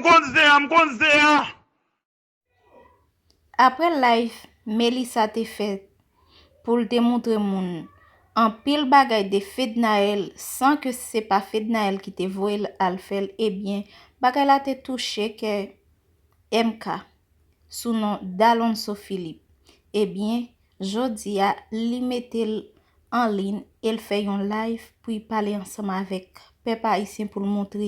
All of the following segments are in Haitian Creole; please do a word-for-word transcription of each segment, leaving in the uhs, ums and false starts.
M konn zen an, m konn zen an. Apre live Melissa te fè pou l te montre moun anpil bagay de Fednaelle san ke se pa Fednaelle ki te voye l al fè l, ebyen, bagay la te touche kè M K sou non Dalonso Philippe. Ebyen, jodi a, li mete l an liy e l fè yon live pou l pale ansanm avèk pèp ayisyen pou l montre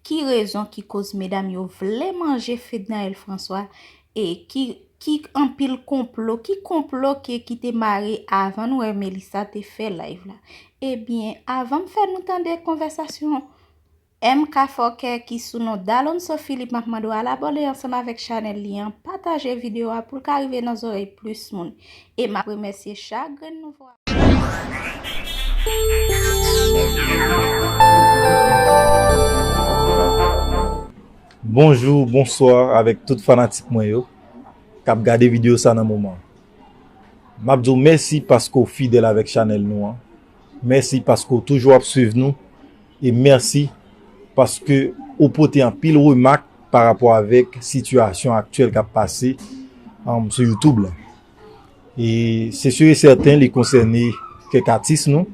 ki rezon ki koz medam yo vle manje Fednaelle François e ki ki anpil konplo, ki konplo ke ki te mare avan nou wè Melissa te fè live la. Ebyen, avan m fè nou tande konvèsasyon M K Fòkè ki sou non Dalonso Philippe, m ap mande w al abòne ansanm avèk chanèl li an, pataje videyo a pou l ka rive nan zòrèy plis moun. E m ap remèsye chak grenn nouvo. Bonjou, bonswa avèk tout fanatik mwen yo k ap gade videyo sa nan moman. M ap di w mèsi paske w fidèl avèk chanèl nou an. Mèsi paske w toujou ap swiv nou. E mèsi paske ou pote anpil remak pa rapò avèk sitiyasyon aktyèl k ap pase um, sou YouTube la. E se sur e sèten li konsène kèk atis nou.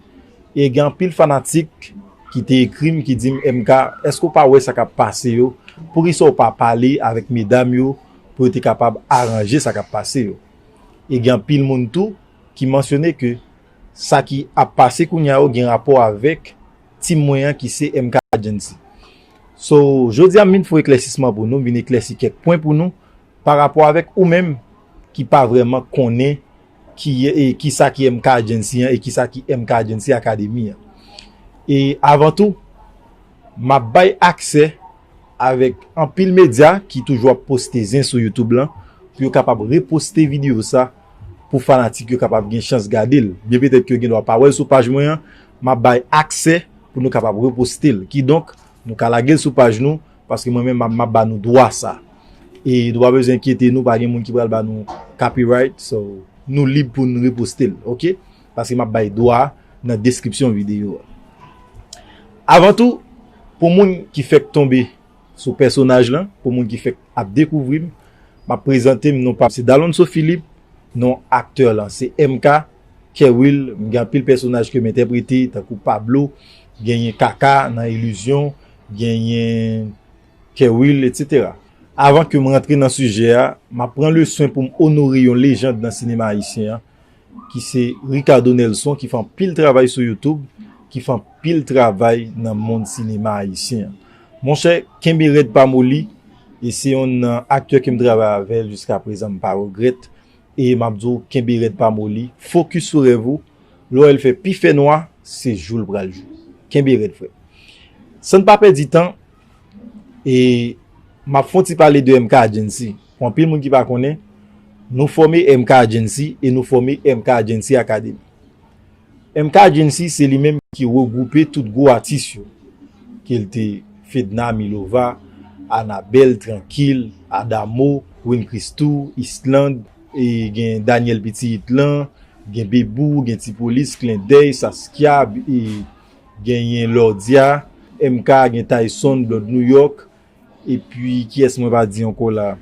E gen anpil fanatik ki te ekri m ki di m M K, èske w pa wè sa k ap pase yo? Poukisa w pa pale avèk medam yo pou yo te kapab aranje sa k ap pase yo? E gen anpil moun tou ki mansyone ke sa ki ap pase kounye a yo gen rapò avèk tim mwen an ki se M K Agency. So, jodi a m vin fè eklèsisman pou nou, m vin eklèsi kèk pwen pou nou pa rapò avèk ou menm ki pa vrèman konnen ki e ki sa ki M K Agency an e ki sa ki M K Agency Academy an. E avan tou, m ap bay aksè avèk anpil medya ki toujou ap poste zen sou YouTube lan pou yo kapab reposte videyo sa pou fanatik yo kapab gen chans gade l. Byen petèt ke yo gen dwa pa wè l sou paj mwen an, m ap bay aksè pou nou kapab reposte l. Kidonk, nou ka lage l sou paj nou paske mwen menm m ap, m ap ba nou dwa sa. E nou pa bezwen enkyete nou, pa gen moun ki pral ba nou copyright, so nou lib pou n reposte l, oke? Paske m ap bay dwa a nan deskripsyon videyo a. Avan tou, pou moun ki fèk tonbe sou pèsonaj lan, pou moun ki fèk ap dekouvri m, m ap prezante m, non pa m se Dalonso Philippe, non aktè lan se M K, Kerwill, m gen anpil pèsonaj ke m entèprete, tankou Pablo, genyen Kaka nan Ilizyon, genyen Kerwill, etsetera. Avan ke m rantre nan sijè a, m ap pran leswen pou m onore yon lejand nan sinema ayisyen an, ki se Ricardo Nelson, ki fè anpil travay sou YouTube, ki fè anpil travay nan mond sinema ayisyen an. Monchè, kenbe rèd pa moli, e se yonn nan aktè ke m travay avè l jiska prezan, m pa regrèt, e m ap di w, kenbe rèd pa moli, fokis sou rèv ou, lè w wè l fè pi fè nwa, se jou l pral jou. Kenbe rèd, frè. San n pa pèdi tan, e m ap fè yon ti pale de M K Agency. Pou anpil moun ki pa konnen, nou fòme M K Agency e nou fòme M K Agency Academy. M K Agency se li menm ki regwoupe tout gwo atis yo, ke l te Fedna Milova, Anabel, Trankil, Adamo, Win Christoo, Island, e gen Daniel Piti Itlan, gen Bebou, gen Ti Polis, Klendèy, Saskia, e genyen Lordia, M K, gen Tyson, Blood New York, epi kiyès mwen pa di ankò la?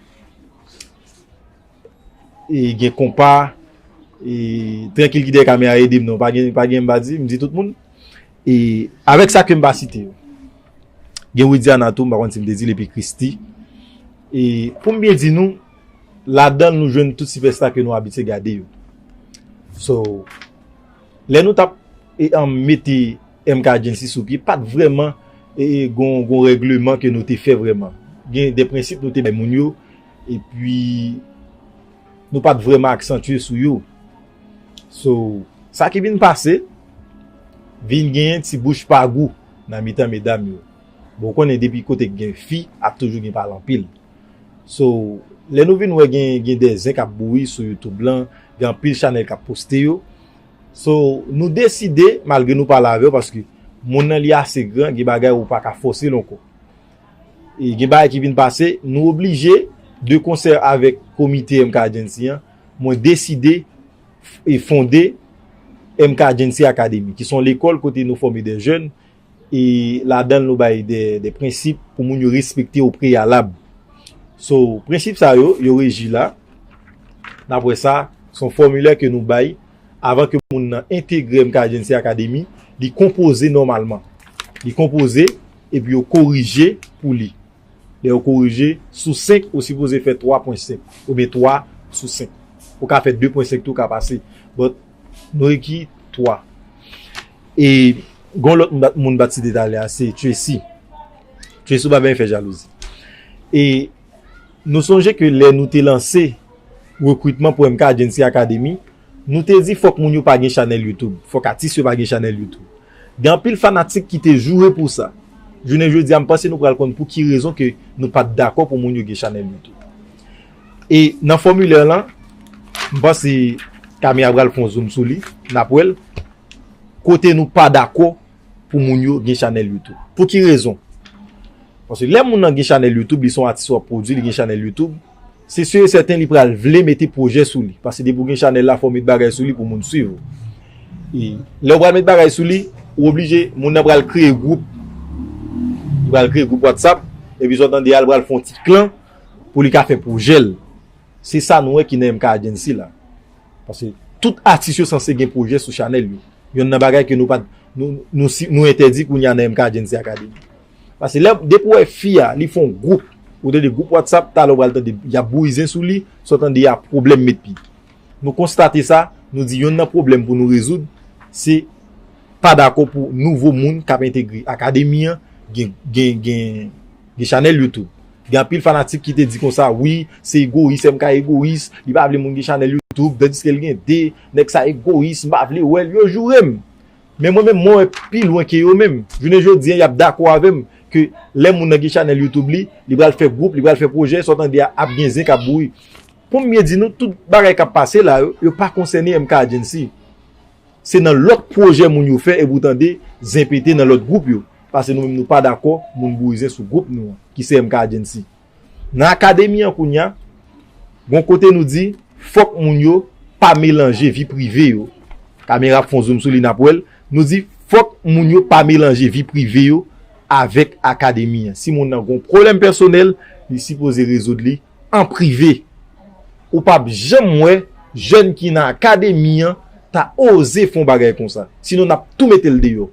E gen Konpa, e Trankil ki dèyè kamera ede m non, pa gen, pa gen m pa di, m di tout moun. E avèk sa ke m pa site yo. Gen Widiana tou, m pa konn si m te di l, epi Christie. E pou m byen di nou, ladan l nou jwenn tout sipèsta ke nou abitye gade yo. So, lè nou t ap e, an, mete M K Agency sou pye, pa t vrèman e, e, gon, gon règleman ke nou te fè vrèman. Gen de prensip nou te bay moun yo, epi nou pa t vrèman aksantye sou yo. So, sa ki vin pase, vin genyen ti bouch pa gou nan mitan medam yo. Bon, ou konnen depi kote k gen fi, ap toujou gen pale anpil. So, lè nou vin wè gen, gen de zen k ap bouyi sou YouTube lan, gen anpil chanèl k ap poste yo. So, nou deside, malgre nou pale avè yo, paske moun nan li ase gran, gen bagay ou pa ka fòse l ankò. E gen bagay ki vin pase, nou oblije, de konsè avèk komite M K Agency an, mwen deside e fonde M K Agency Academy, ki se yon lekòl kote nou fòme de jèn, e ladan l nou bay de, de prensip pou moun yo respekte o preyalab. So, prensip sa yo, yo reji la. N ap wè sa, se yon fòmilè ke nou bay avan ke moun nan entegre M K Agency Academy, li konpoze nòmalman. Li konpoze, epi yo korije pou li. Lè yo korije, sou senk, ou sipoze fè twa pwen senk, oubyen twa sou senk. Ou ka fè de pwen senk tou, ka pase. But, nou reki twa. E, gon lòt moun bat, moun bat site talè a, se Tracy. Tracy, ou pa byen fè jalouzi. E, nou sonje ke lè nou te lanse rekritman pou M K Agency Academy, nou te di fòk moun yo pa gen chanèl YouTube, fòk atis yo pa gen chanèl YouTube. Gen anpil fanatik ki te joure pou sa. Jounen jodi a, m panse nou pral konn pou ki rezon ke nou pa t dakò pou moun yo gen chanèl YouTube. E nan fòmilè lan, m panse Camille pral fè yon zoom sou li, n ap wè l, kote nou pa dakò pou moun yo gen chanèl YouTube. Pou ki rezon? Paske lè moun nan gen chanèl YouTube, li se yon atis w ap pwodui, li gen chanèl YouTube, se si e sèten li pral vle mete pwojè sou li. Paske depi w gen chanèl la, fò w met bagay sou li pou moun swiv ou. E lè w pral met bagay sou li, ou oblije, moun nan pral kreye gwoup. Li pral kreye gwoup WhatsApp, epi sa w tande a, li pral fè yon ti klan pou li ka fè pwojè l. Se sa nou wè ki nan M K Agency la. Paske tout atis yo sanse gen pwojè sou chanèl yo. Yonn nan bagay ke nou pa, nou, nou, si- nou entèdi kounye a nan M K Agency Academy. Paske lè, depi w wè fi a, li fè yon gwoup, ou tande gwoup WhatsApp, talè w pral tande, y ap bouyi zen sou li, sa w tande a pwoblèm met pye. Nou konstate sa, nou di yonn nan pwoblèm pou nou rezoud, se pa dakò pou nouvo moun k ap entegre akademi an gen, gen, gen, gen chanèl YouTube. Gen anpil fanatik ki te di konsa, wi, se egoyis, M K egoyis, li pa vle moun gen chanèl YouTube, tandiske l gen de, nèg sa egoyis, m pa vle wè l, yo joure m. Men mwen menm, mwen wè pi lwen ke yo menm. Jounen jodi a, y ap dakò avè m ke lè moun nan gen chanèl YouTube li, li pral fè gwoup, li pral fè pwojè, sa w tande a, ap gen zen k ap bouyi. Pou m byen di nou, tout bagay k ap pase la yo, yo pa konsène M K Agency. Se nan lòt pwojè moun yo fè, epi w tande zen pete nan lòt gwoup yo. Paske nou menm nou pa dakò moun bouyi zen sou gwoup nou an, ki se M K Agency. Nan akademi an kounye a, gon kote nou di, fòk moun yo pa melanje vi prive yo. Kamera ap fè yon zoom sou li, n ap wè l. Nou di, fòk moun yo pa melanje vi prive yo avèk akademi an. Si moun nan gon pwoblèm pèsonèl, li sipoze rezoud li an prive. Ou p ap janm wè jèn ki nan akademi an ta oze fè yon bagay konsa. Sinon, n ap tou mete l deyò.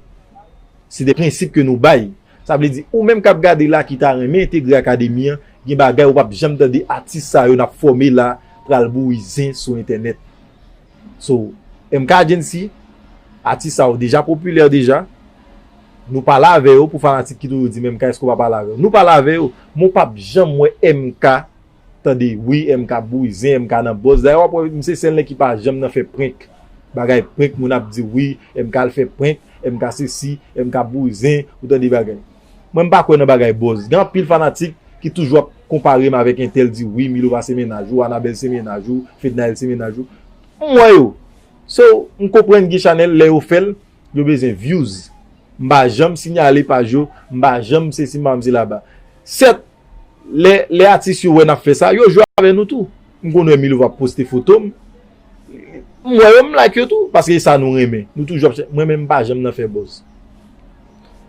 Se de prensip ke nou bay. Sa vle di, ou menm k ap gade la ki ta renmen entegre akademi an, gen bagay ou p ap janm tande atis sa yo n ap fòme la pral bouyi zen sou entènèt. So, M K Agency, atis sa yo deja popilè deja. Nou pale avè yo pou fanatik ki toujou di M K èske w pa pale avè yo. Nou pale avè yo, men w p ap janm wè M K tande, wi, M K bouzen, M K nan buzz. Dayè, w ap wè, m se sèl nèg ki pa janm nan fè prank. Bagay prank, moun ap di, wi, M K al fè prank, M K sesi, M K bouzen, ou tande bagay. Mwen, m pa kwè nan bagay buzz. Gen anpil fanatik ki toujou ap konpare m avèk entèl, di, wi, Milo pa se mennaj ou, Anabel se mennaj ou, Fednaelle se mennaj ou. M wè yo. So, m konprann gen chanèl, lè yo fè l, yo bezwen views. M pa janm siyale paj yo, m pa janm sesi, m pa janm se laba. Sèt, lè, lè atis yo wè n ap fè sa, yo jwe avè nou tou. M konn wè Milo va poste foto m. M wè yo, m like yo tou, paske e sa nou renmen. Nou toujou ap chè-, mwen menm, m pa janm nan fè buzz.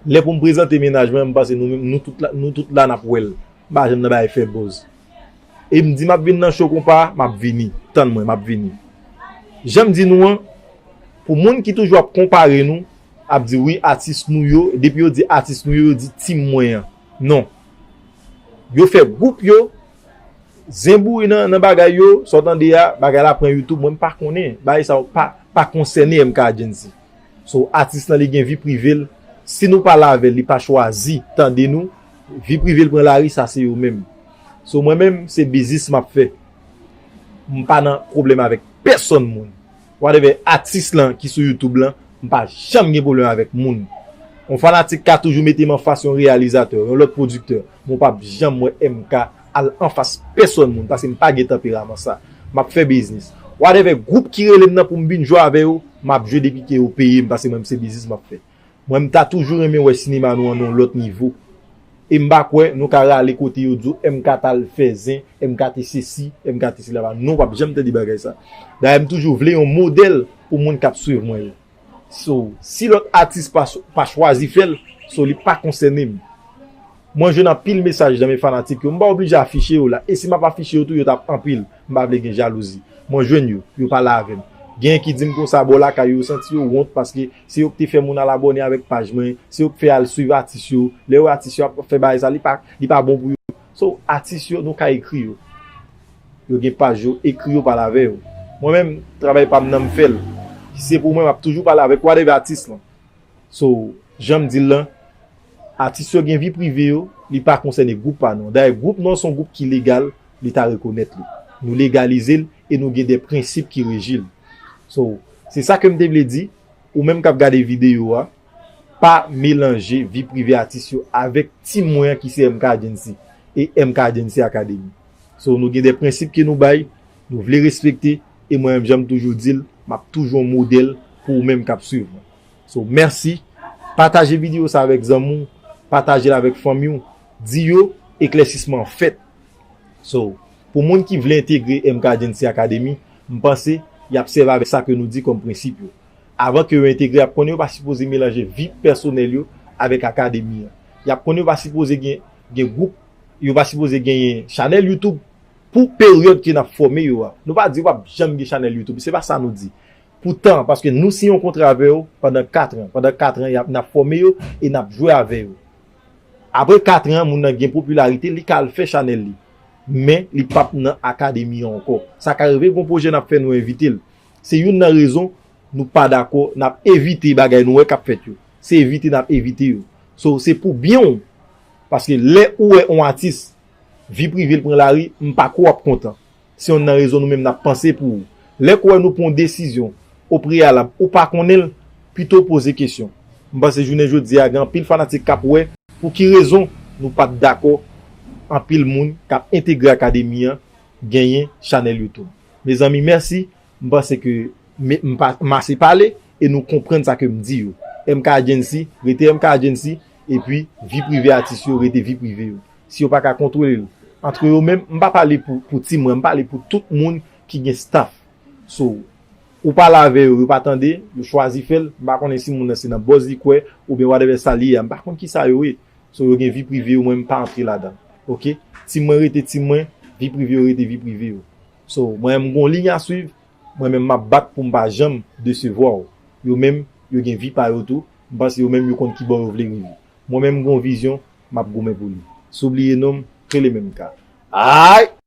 Lè pou m prezante mennaj mwen, m panse nou menm, nou tout la, nou tout la n ap wè l. M pa janm nan bay fè buzz. E m di m ap vin nan show konpa, m ap vini. Tann mwen, m ap vini. Jan m di nou an, pou moun ki toujou ap konpare nou, ap di wi, atis nou yo, depi yo di atis nou yo, yo di team mwen an. Non. Yo fè gwoup yo, zen bouyi nan, nan bagay yo, sa w tande a, bagay la pran YouTube, mwen m pa konnen. Bagay sa yo pa, pa konsène M K Agency. So, atis lan li gen vi prive l. Si nou pale avè l, li pa chwazi tande nou, vi prive l pran lari, sa se yo menm. So, mwen menm, se biznis m ap fè. M pa nan pwoblèm avèk pèsonn moun. Whatever atis lan ki sou YouTube lan, m pa janm gen pwoblèm avèk moun. Yon fanatik ka toujou mete m anfas yon reyalizatè, yon lòt pwodiktè, men w p ap janm wè M K al anfas pèsonn moun, paske m pa gen tanperaman sa. M ap fè biznis. Whatever gwoup ki rele m nan pou m vin jwe avè yo, m ap jwe depi ke yo peye m, paske mwen, m se biznis m ap fè. Mwen, m ta toujou renmen wè sinema nou an nan yon lòt nivo. E m pa kwè nou ka rale kote yo di w M K t al fè zen, M K te sesi, M K te sela. Non, w p ap janm tande bagay sa. Dayè, m toujou vle yon modèl pou moun k ap swiv mwen yo. So, si lòt atis pa, pa chwazi fè l, so li pa konsène m. Mwen jwenn anpil mesaj nan men fanatik yo. M pa oblije afiche yo la. E si m ap afiche yo tou, yo t ap anpil. M pa vle gen jalouzi. Mwen jwenn yo, yo pale avè m. Gen ki di m konsa bò lakay yo, yo santi yo wont paske se yo ki te fè moun al abòne avèk paj mwen, se yo ki fè al swiv atis yo. Lè yo atis yo ap fè bagay sa, li pa, li pa bon pou yo. So, atis yo, nou ka ekri yo. Yo gen paj yo, ekri yo, pale avè yo. Mwen menm, travay pa m nan m fè l. Si se pou mwen, m ap toujou pale avèk whatever atis lan. So, jan m di l lan, atis yo gen vi prive yo, li pa konsène gwoup pa nou. Dayè, gwoup nou an se yon gwoup ki legal, Leta rekonèt li. Nou legalize l e nou gen de prensip ki reji l. So, se sa ke m te vle di, ou menm k ap gade videyo a, pa melanje vi prive atis yo avèk tim mwen an ki se M K Agency e M K Agency Academy. So, nou gen de prensip ke nou bay, nou vle respekte, e mwen menm, jan m toujou di l, m ap toujou yon modèl pou ou menm k ap swiv mwen. So, mèsi. Pataje videyo sa avèk zanmi w, pataje l avèk fanmi w, di yo eklèsisman an fèt. So, pou moun ki vle entegre M K Agency Academy, m panse y ap sèvi avèk sa ke nou di kòm prensip yo. Avan ke yo entegre, y ap konnen yo pa sipoze melanje vi pèsonèl yo avèk akademi an. Y ap konnen yo pa sipoze gen, gen gwoup, yo pa sipoze genyen chanèl YouTube pou peryòd ke n ap fòme yo a. Nou pa di yo p ap janm gen chanèl YouTube, se pa sa nou di. Poutan, paske nou siyen yon kontra avè yo pandan kat an. Pandan kat an, y ap, n ap fòme yo e n ap jwe avè yo. Apre kat an, moun nan gen popilarite, li ka al fè chanèl li. Men, li p ap nan akademi an ankò. Sa ka rive, gon pwojè n ap fè, nou envite l. Se youn nan rezon nou pa dakò, n ap evite bagay nou wè k ap fèt yo. Se evite n ap evite yo. So, se pou byen w. Paske lè ou wè yon atis, vi prive l pran lari, m pa kwè w ap kontan. Se youn nan rezon nou menm n ap panse pou ou. Lè k ou wè nou pran yon desizyon o preyalab, ou pa konnen l, pito poze kesyon. M panse jounen jodi a, gen anpil fanatik k ap wè pou ki rezon nou pa t dakò anpil moun k ap entegre akademi an genyen chanèl YouTube. Mezanmi, mèsi. M panse ke m, m pa, m ase pale e nou konprann sa ke m di yo. M K Agency, rete M K Agency, epi vi prive atis yo, rete vi prive yo. Si yo pa ka kontwole l antre yo menm, m pa pale pou, pou tim mwen, m pale pou tout moun ki gen staff. So, ou pale avè yo, yo pa tande, yo chwazi fè l, m pa konnen si moun nan se nan buzz li kwè, oubyen whatever sa li ye a, m pa konn kisa yo ye. So, yo gen vi prive yo, mwen m pa antre ladan. Oke? Tim mwen rete tim mwen, vi prive yo rete vi prive yo. So, mwen m gon liy a swiv, mwen menm m ap bat pou m pa janm desevwa w. Yo menm, yo gen vi pa yo tou, m panse yo menm yo konn ki bò yo vle rive. Mwen menm m gon vizyon, m ap goumen pou li. Si w bliye non m, rele menm ka. Ay!